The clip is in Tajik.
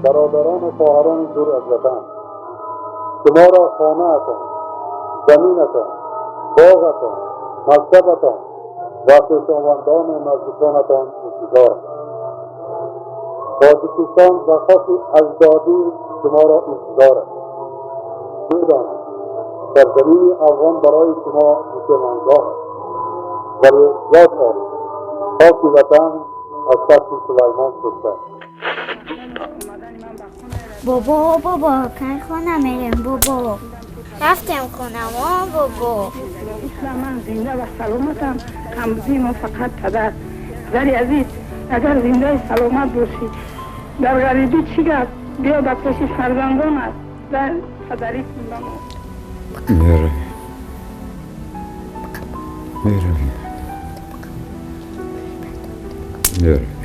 Бародарон ва хоҳарони дур аз ватан, шуморо хонаатон, заминатон, боғатон, мактабатон ва хешовандону наздиконатон интизор аст. Тоҷикистон ва хоки аҷдодӣ шуморо интизор аст. Медонам, сарзамини афғон барои шумо нишемангоҳ аст, вале ёд оред, хоки ватан аз тахти Сулаймон хӯштар. Бобо, бобо, кай хона мерем, бобо? Рафтем хонамо, бобо. Ман зинда ва саломатам. Камбудии мо фақат падар. Падари азиз, агар зиндаи саломат бошӣ, дар ғарибӣ чӣ гап? Биё ба пеши фарзандонат, дар падарӣ кун ба мо. Меравем, меравем, меравем.